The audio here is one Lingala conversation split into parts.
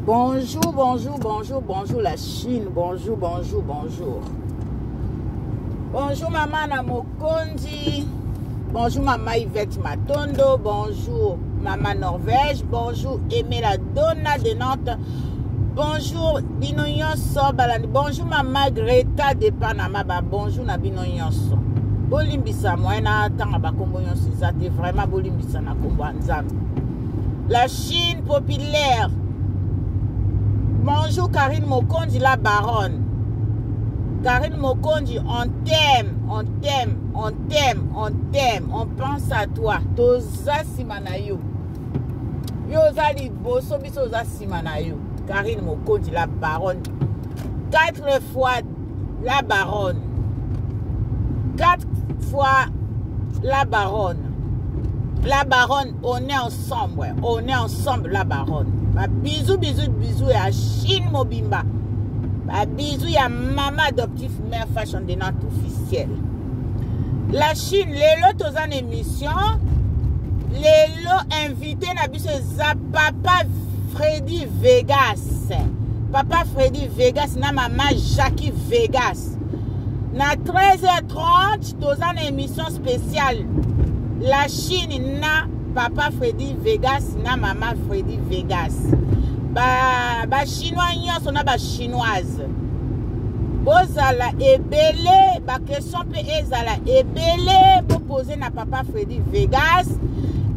Bonjour, bonjour, bonjour, bonjour la Chine. Bonjour, bonjour, bonjour. Bonjour maman na Mokonzi. Bonjour maman Yvette Matondo. Bonjour maman Norvège. Bonjour Aimé la Donna de Nantes. Bonjour bino nyonso balandi. Bonjour maman Greta de Panama. Ba bonjour na bino nyonso. Bolimbisa moyen na tanga ba kombo nyonso eza te vraiment bolimbisa na kombo ya Nzambe. La Chine populaire. Bonjour Karine Mokonzi la baronne. Karine Mokonzi, on t'aime, on t'aime, on t'aime, on t'aime, on pense à toi. Toza sima na yo. Yo oza liboso biso oza sima na yo. Karine Mokonzi la baronne. Quatre fois la baronne. Quatre fois la baronne. La baronne, on est ensemble. On est ensemble, la baronne. Ba bisous, bisous, bisous ya Chine Mobimba. Ba bisous ya maman adoptif mère fashion de Nantes officielle. La Chine, lelo toza na émission. Lelo invité na biso eza papa Freddy Vegas. Papa Freddy Vegas na maman Jackie Vegas. Na 13h30 toza na émission spéciale La Chine na papa Freddy Vegas na maman Freddy Vegas. Ba ba chinois nyonso na ba chinoise. Bozala ebele ba question pe ezala ebele bo poser na papa Freddy Vegas.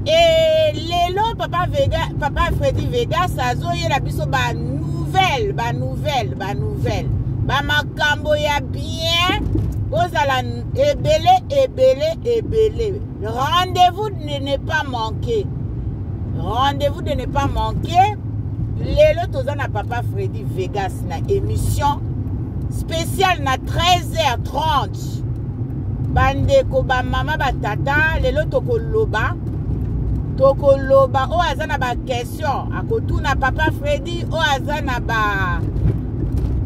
Et lelo papa Vega, papa Freddy Vegas azoyela biso ba nouvelle, ba nouvelle, ba nouvelle. Ba makambo ya bien bozala ebele ebele ebele. Rendez-vous de ne pas manquer. Rendez-vous de ne pas manquer. Lelo toza na papa Freddy Vegas na émission spéciale na 13h30. Bandeko ba mama ba tata lelo tokoloba tokoloba oyo aza na ba question akotuna papa Freddy oyo aza na ba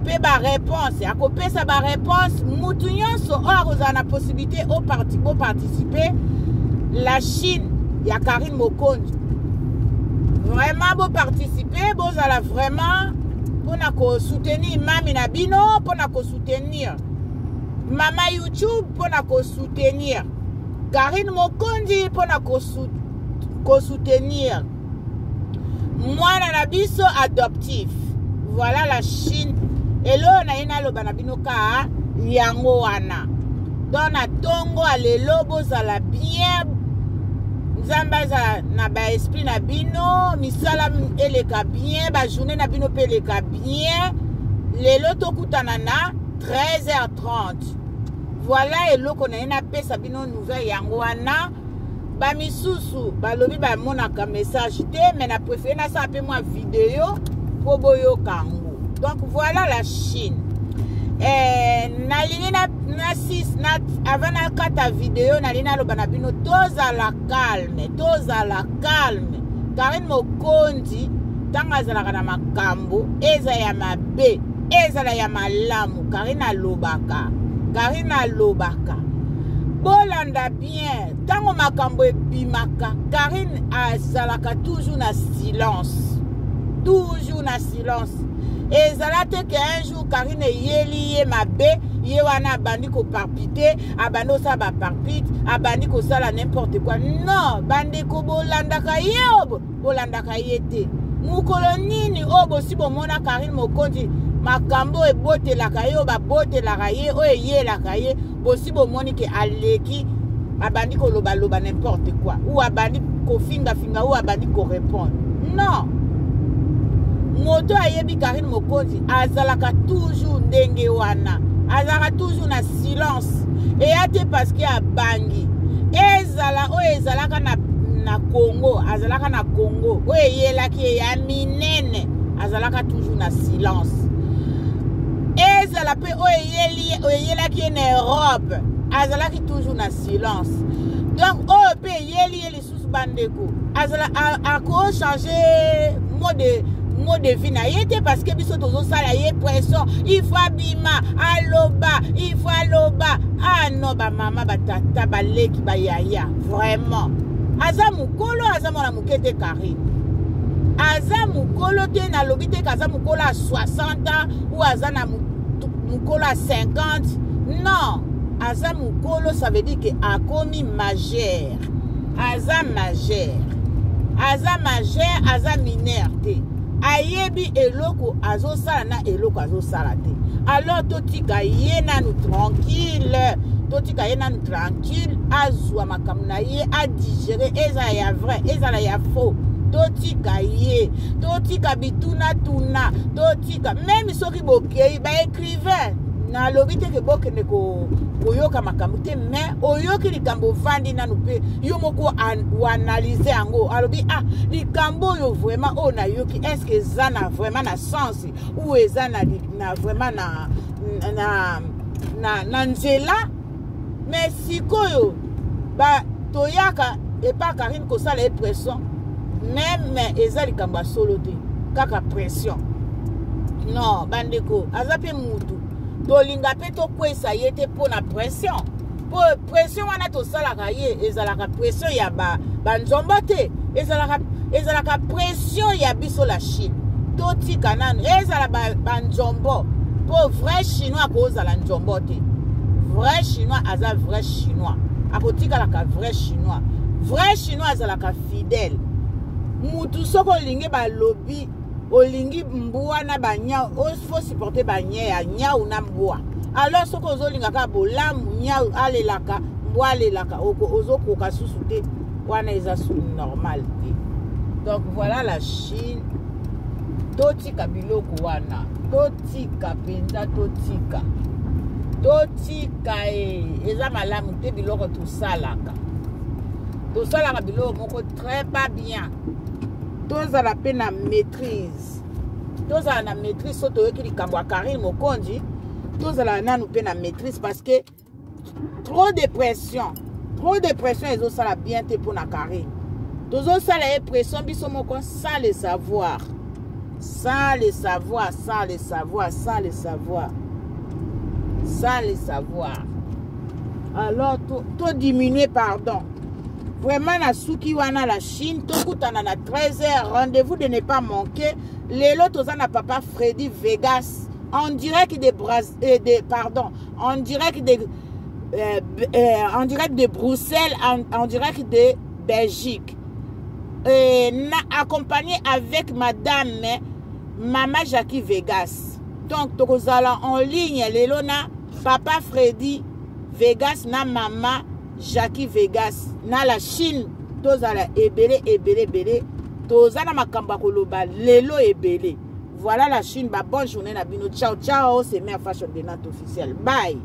mpe ba réponse akopesa ba réponse mutu nyonso oyo akozala na possibilité boparticipe la Chine ya Karine Mokonzi vraiment boparticipe bozala vraiment mpona kosoutenir mami na bino mpona kosoutenir mama YouTube mpona kosoutenir Karine Mokonzi mpona kosoutenir mwana na biso adoptif. Voilà la Chine. Eloo na ye naloba na bino ka yango wana. Donc na tongo ya lelo bozala bien. Nzambe azala na ba esprit na bino, misala eleka bien, ba journée na bino pe eleka bien. Lelo tokutana na 13h30. Voilà eloko na ye napesa bino nouvelle yango wana. Ba misusu balobi bamonaka message te, mais na préféré nasala pe mwa video po boyoka yango. Donc voilà la Chine. Nalingi na, na, sis, na avant nakata video nalingi naloba na bino tozala calme, tozala calme. Karine Mokonzi ntango azalaka na makambo eza ya mabe ezala ya malamu, Karine alobaka, Karine alobaka. Bolanda bien ntango makambo ebimaka, Karine azalaka toujours na silence, toujours na silence. Ezala te ke un jour Karine eyeli ye mabe, ye wana abandi koparpite, abandi kosala baparpite, abandi kosala n'importe quoi. Non, bandeko bolandaka ye oyo bolandaka ye te. Mokolo nini oyo bosi bomona Karine Mokonzi makambo oyo ebotelaka ye, oyo babotelaka ye, oyo eyelaka ye, bosi bomoni ke aleki abandi kolobaloba n'importe quoi, ou abandi kofingafinga, ou abandi korépondre. Non, moto ayebi Karine Mokonzi azalaka toujours ndenge wana, azalaka toujours na silence. Eya te parce que abangi. Ezala oyo ezalaka na, na Congo, azalaka na Congo, oyo eyelaki ye ya minene, azalaka toujours na silence. Ezala pe oyo eyelaki ye na Europe, azalaki toujours na silence. Donc oyo pe eyeli ye lisusu bandeko, azala ako changer mode de vie na ye te, parce que biso tozosala ye pression, il faut abima aloba, il faut aloba. Ah non, ba mama, ba tata, ba leki, ba yaya, vraiment aza mokolo, aza mwana moke te. Karine Aza mokolo te, nalobi te ke aza mokolo ya 60 ans ou aza na mokolo ya 50. Non, aza mokolo, ça veut dire ke akomi majeur. Aza majeur, aza majeur, aza mineur te. Ayebi eloko azosala na eloko azosala te. Alors totika ye nanu tranquille, totika ye nanu tranquille, azwa makambo na ye, adigere, ezala ya vrai, ezala ya faux. Totika ye, totika bitunatuna, totika meme soki bokei baécrivain. Nalobi te ke bokende koyoka makambo te, mais oyoki likambo, ovandi nanu mpe yo moko oanalyse yango. Alobi: ah, likambo oyo vraiment oyo nayoki, est ce que eza na vraiment na sens ou eza na vraiment na nzela? Mais sikoyo ba toyaka epa Karine kosala ye pression, même eza likambo ya solo te, kaka pression. Non, bandeko, aza mpe mutu, tolinga mpe tokwesa ye te mpo na pression, mpo pression wana tosalaka ye ezalaka pression ya banzombo ba te, ezalaka pression ya biso la Chine. Totika nanu ezala banzombo, mpo vrai Chinois akozala nzombo te. Vrai Chinois aza vrai Chinois, akotikalaka vrai Chinois. Vrai Chinois azalaka fidèle. Mutu soki olingi, balobi olingi mbwa na banyau, faut supporter banye ya nyau na mbwa. Alors soki ozolinga kaka bolamu, nyau alelaka, mbwa alelaka, ozokoka susu te, wana eza su normal te. Donc voilà la Chine, totika biloko wana, totika mpenza, totika, totika e, eza malamu te. Biloko tosalaka, tosalaka biloko moko très pas bien. Tozala mpe na maîtrise, tozala na maîtrise. So toyoki likambo ya Karine Mokonzi, tozala nanu mpe na maîtrise, parce que trop de pression, trop de pression ezosala bien te mpo na Karine. Tozosala ye pression biso moko sans le savoir, sans le savoir, sans le savoir, sans le savoir, sans le savoir. Alors to diminue, pardon. Vraiment nasuki wana la Chine. Tokutana na 13 heures, rendez-vous de ne pas manquer. Lelo toza na papa Freddy Vegas en direct de, Braz, de pardon, en direct de Bruxelles, en direct de Belgique, na accompagné avec madame Mama Jackie Vegas. Donc tokozala en ligne lelo na papa Freddy Vegas na mama Jackie Vegas na la Chine. Tozala ebele, ebele, ebele. Toza na makambo ya koloba lelo ebele. Voilà la Chine, ba bonne journée na bino. Ciao ciao, c'est Mère Fashion de Nantes officiel. Bye.